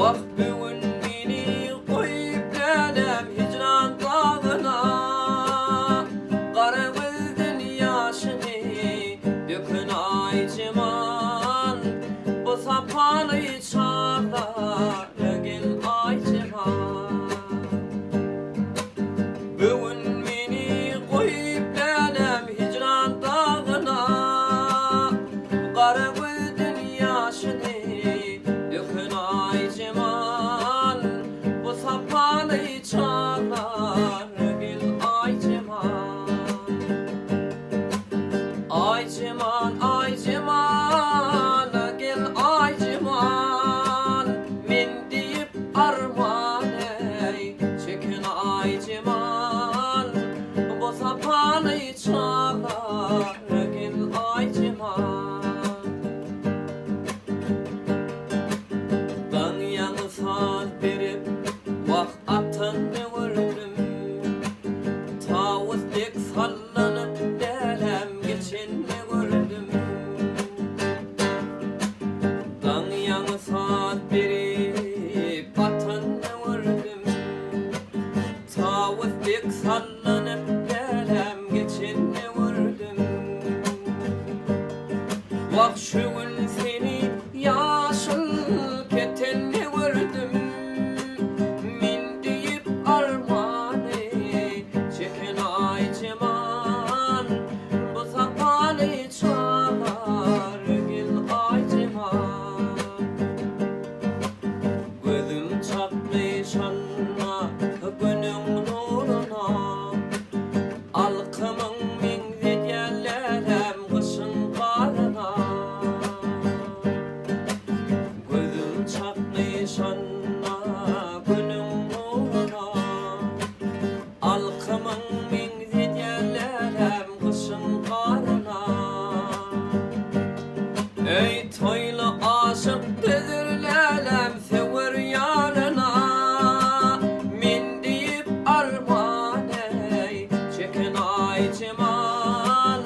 Wah bu gün meni goýup läläm hijran dagyna Gara gözden ýaşyny döken Aýjemal Bu sapaly çaglara gel Aýjemal Bu gün meni goýup läläm hijran dagyna Gara gözden ýaşyny döken Aýjemal Bu sapaly çaglar gel Aýjemal Aýjemal Aýjemal gel Aýjemal Men diýip arman eý çeken Aýjemal Bu sapaly çaglar gel Aýjemal. Daň ýaňy saz berip, wah atanyny gördüm. Tawus dek sallanyp dälem geçenini gördüm. Daň ýaňy saz berip, atanyny gördüm. Tawus dek sallanyp dälem geçenini gördüm. Wah şu gün seni ýaşyl ketende gördüm Men diýip armany çeken Aýjemal Bu sapaly çagar gel Aýjemal Gözüm çakdy şanda günüň nuruna Alkymyň meňzedýänlerem gyşyň garyna. Gözüm çakdy şanda günüň nuruna. Alkymyň meňzedýänlerem gyşyň garyna. Öý toýly aşyk düzür lälem söwer ýaryna. Men diýip arman eý, çeken Aýjemal,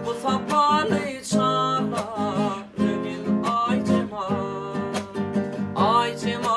Bu sapaly çaglar gel Aýjemal. Aýjemal.